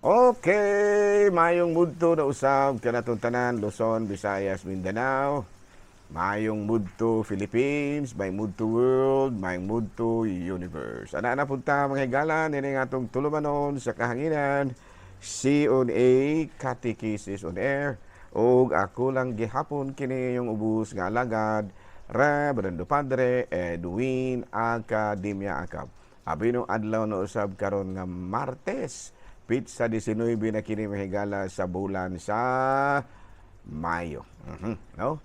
Okay, mayong mudto na usab kanatong tanan, Luzon, Visayas, Mindanao. Mayong mudto Philippines, may mudto world, may mudto universe. Ana na punta, mga higala, nini nga atong tulumanon sa kahanginan. C on A, Catechesis on Air. Og ako lang gihapon kini yung ubos nga alagad, Reverendo Padre Edwin Academia Acab. Abi no adlaw na usab karon nga Martes, petsa 19 na kini, mga higala, sa bulan sa Mayo. No?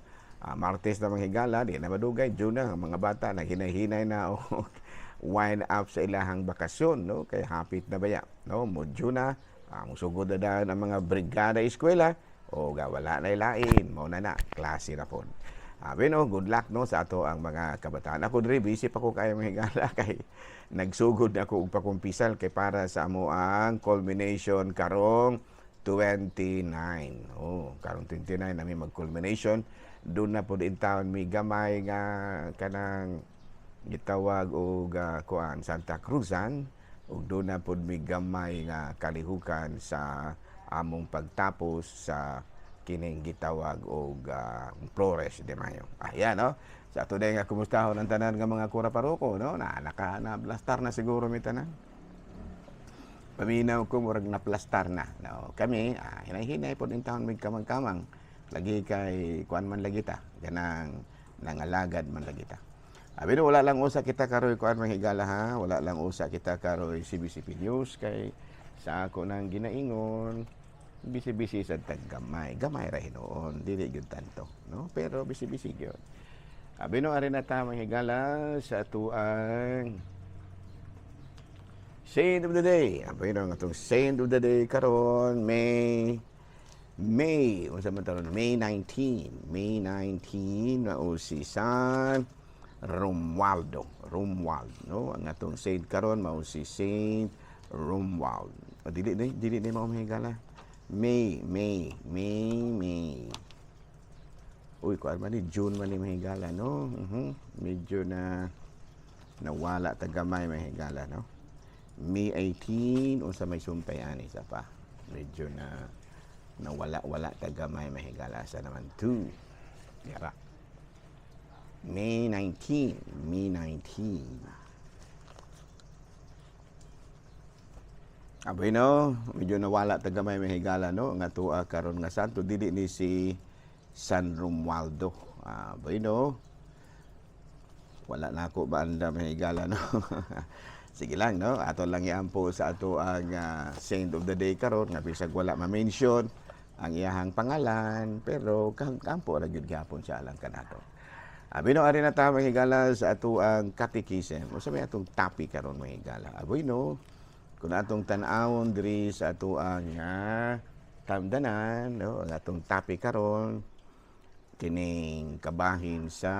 Martes na, mga higala, di na madugay, June na, ang mga bata naghinay-hinay na o wind up sa ilahang bakasyon, no? Kay hapit na baya, no? Mo June na, musugod na dayon ang mga brigada eskwela, o ga wala na ilain, mao na na, klase na pod. Abi no, good luck, no, sa ato ang mga kabataan. Ako diri busy pa ko kayo, mga higala, kay nagsugod na ako og pakumpisal kay para sa amo ang culmination karong 29. Oh, karong 29 nami mag-culmination. Doon na pod in town mi gamay nga kanang gitawag og kuan, Santa Cruzan, ug doon na pod mi gamay nga kalihukan sa among pagtapos sa kining gitawag og Flores de Mayo. Ayan, no? Sa ato nga kumustahon ang tanan nga mga kura paroko, no? Na naka na blastar na siguro mi tanan. Paminaw ko, murag na plastar na. No, kami, hinay-hinay pod in taon mig kamang-kamang. Lagi kay kuan man lagi ta, kanang nangalagad man lagi ta. Abi no, wala lang usa kita karoy kuan, mga higala, ha. Wala lang usa kita karoy CBCP News kay sa ako nang ginaingon, busy-busy sa taggamay. Gamay ra hinuon, dili gyud tanto, no? Pero busy-busy gyud. Abi no, ari na ta, mga higala, sa atuang Saint of the Day. Abi no, ang atong Saint of the Day karon May, unsa man taron, May 19. May 19 mao si San Romualdo. Romuald, no? Ang atong saint karon mao si Saint Romuald. O, dili ni mao, mga higala. May, May, May, May. Uy, kuan man ni, June man ni, mga higala, no? Medyo na nawala ta gamay, mga higala, no? May 18, unsa may sumpay ani sa pa. Medyo na nawala-wala ta gamay, mga higala, sa naman 2. Yara. May 19, May 19. Aboy no, medyo nawala ta gamay, mga higala, no, nga tuwa karon nga santo dili ni si San Romualdo. Aboy no. Wala na ako baanda, mga higala, no. Sige lang, no, ato lang iampo sa ato ang saint of the day karon nga bisag wala ma-mention ang iyahang pangalan, pero kampo ra gyud gyapon siya alang kanato. Abi no, ari na ta, mga higala, sa ato ang catechism. Unsa may atong topic karon, mga higala? Aboy no, kung atong tan-awon diri sa ato ang tamdanan, no, ang atong topic karon kining kabahin sa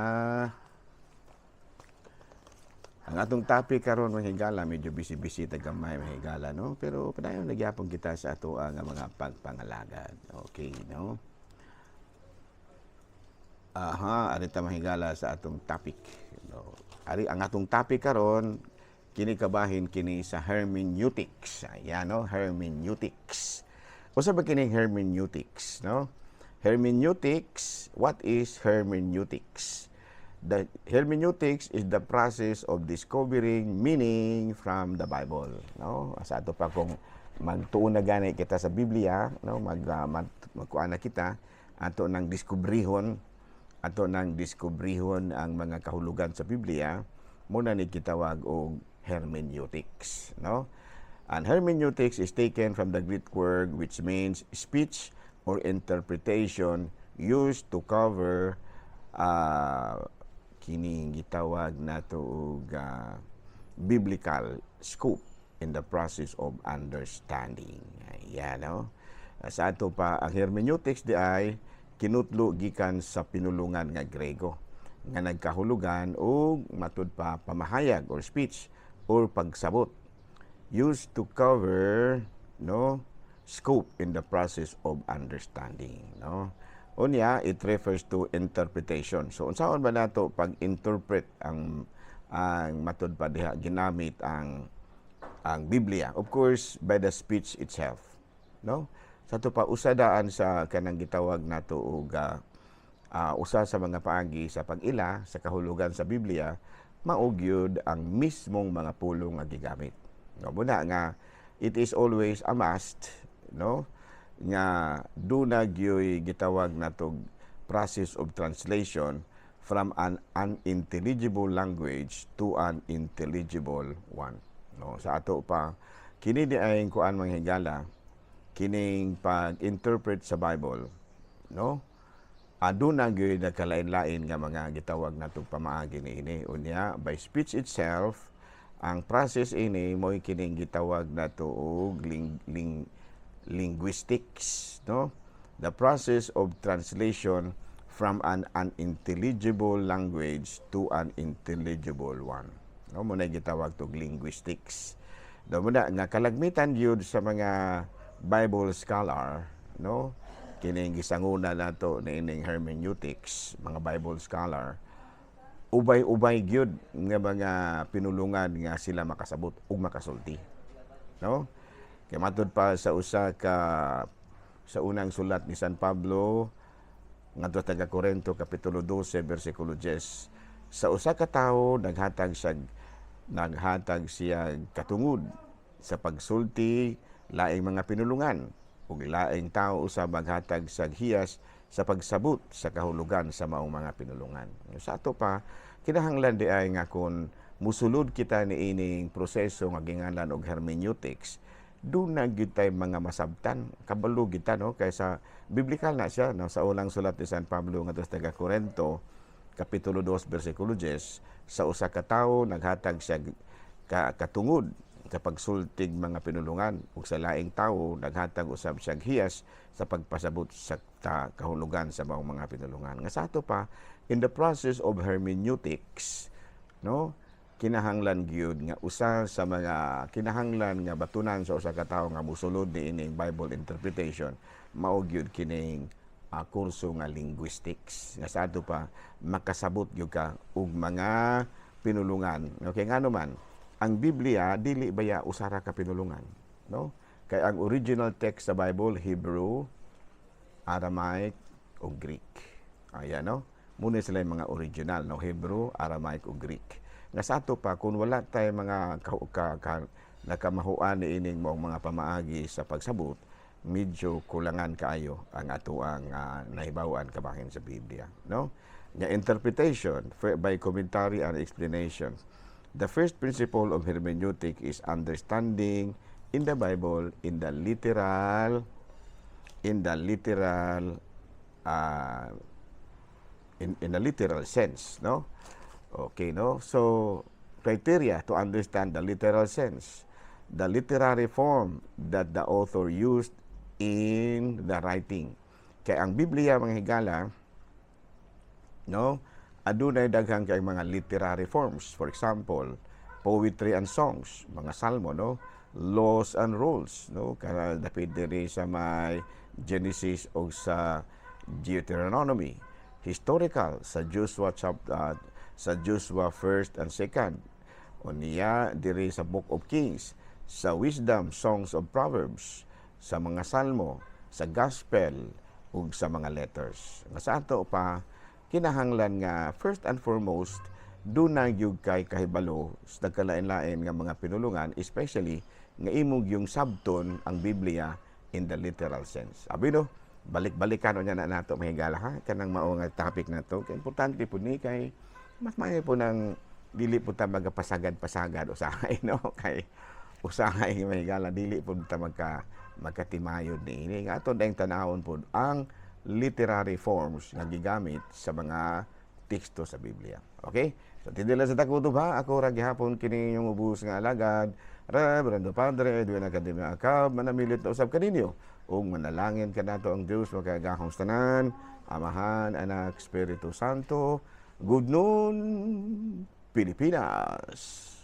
ang atong topic karon, mga higala, medyo busy-busy ta gamay, mga higala, no, pero padayon nagyapon kita sa ato ang mga pagpangalagad. Okay, no? Aha, ari ta, mga higala, sa atong topic. No. Ari ang atong topic karon kini kabahin kini sa hermeneutics. Ayan, no, hermeneutics. Unsa ba kini hermeneutics, no? Hermeneutics, what is hermeneutics? The hermeneutics is the process of discovering meaning from the Bible, no? Sa ato pa kung magtuon na gani kita sa Biblia, no, magkuan na kita ato nang diskubrihon ang mga kahulugan sa Biblia, mao na ni gitawag og hermeneutics, no? And hermeneutics is taken from the Greek word which means speech or interpretation used to cover kining gitawag nato og biblical scope in the process of understanding. Ayan, no? Sa ato pa, ang hermeneutics di ay kinutlo gikan sa pinulungan nga Grego nga nagkahulugan og matud pa pamahayag or speech or pagsabot used to cover, no, scope in the process of understanding, no? Unya, it refers to interpretation. So unsaon ba nato pag-interpret ang matud pa diha ginamit ang Biblia? Of course, by the speech itself. no? Sa ato pa, usa daan sa kanang gitawag nato og usa sa mga paagi sa pag-ila sa kahulugan sa Biblia, mao gyud ang mismong mga pulong nga gigamit, no? Muna nga it is always a must, no, nga duna gyoy gitawag natog process of translation from an unintelligible language to an intelligible one, no? Sa ato pa, kini di ay kuan, mga higala, kining pag-interpret sa Bible, no, aduna gyud nagkalain-lain nga mga gitawag natong pamaagi niini. Unya, by speech itself, ang process ini mo'y kining gitawag nato og linguistics, no? The process of translation from an unintelligible language to an intelligible one, no? Mo na gitawag tog linguistics. Do mo na nga kalagmitan gyud sa mga Bible scholar, no, kining gisanguna nato niining hermeneutics, mga Bible scholar, ubay-ubay gyud nga mga pinulungan nga sila makasabot ug makasulti, no? Kay matud pa sa usa ka sa unang sulat ni San Pablo ngadto taga Corinto, kapitulo 12 bersikulo 10, sa usa ka tawo naghatag siya katungod sa pagsulti laing mga pinulungan ug laing tao usab maghatag sa hiyas sa pagsabot sa kahulugan sa maong mga pinulungan. Sa ato pa, kinahanglan di ay nga kon musulod kita niining proseso nga gingalan og hermeneutics, duna gyud tay mga masabtan, kabalo kita, no? Kaysa biblical na siya, no? Sa unang sulat ni San Pablo ngadto sa taga Corinto, kapitulo 2 bersikulo 10, sa usa ka tawo naghatag siya katungod sa pagsultig mga pinulungan ug sa laing tawo naghatag usab siya hiyas sa pagpasabot sa kahulugan sa maong mga pinulungan. Nga sa ato pa, in the process of hermeneutics, no, kinahanglan gyud nga usa sa mga kinahanglan nga batunan sa usa ka tawo nga mosulod niining Bible interpretation, mao gyud kining kurso nga linguistics, nga sa ato pa makasabot gyud ka og mga pinulungan. Okay, ngano man ang Biblia dili baya usa ra ka pinulungan, no? Kay ang original text sa Bible, Hebrew, Aramaic o Greek. Ayan, no? Muna sila yung mga original, no? Hebrew, Aramaic o Greek. Nga sa ato pa, kung wala tayo mga nakamahuan ni ining maong mga pamaagi sa pagsabot, medyo kulangan kaayo ang atoang nahibaw-an kabahin sa Biblia, no? Nga interpretation by commentary and explanation. The first principle of hermeneutic is understanding in the Bible in a literal sense, no? Okay, no? So, criteria to understand the literal sense: the literary form that the author used in the writing. Kay ang Biblia, mga higala, no, adunay daghang kay mga literary forms. For example, poetry and songs, mga salmo, no? Laws and rules, no? Kana dapit diri sa may Genesis o sa Deuteronomy. Historical sa Joshua chapter, sa Joshua first and second. Unya diri sa Book of Kings, sa Wisdom, Songs of Proverbs, sa mga Salmo, sa Gospel ug sa mga letters. Nga sa ato pa, kinahanglan nga first and foremost duna gyud kay kahibalo sa nagkalain-lain nga mga pinulungan, especially nga imo gyung sabton ang Biblia in the literal sense. Abi no, balik-balikan unya na nato, mga higala, ha, kanang mao nga topic na to. Kay importante po ni, kay mas maayo po nang dili po ta magapasagad-pasagad usahay, no? Kay usahay, mga higala, dili po ta magkatimayod niini nga ato dayong tan-awon pod ang literary forms nga gigamit sa mga teksto sa Biblia. Okay? So, tindi lang sa takutob ha. Ako ra gihapon kini inyong ubos nga alagad, Reverendo Padre Edwin Academia Acab, manamilit na usab kaninyo. Ug manalangin kanato ang Dios makagagahom tanan, Amahan, Anak, Espiritu Santo. Good noon, Pilipinas.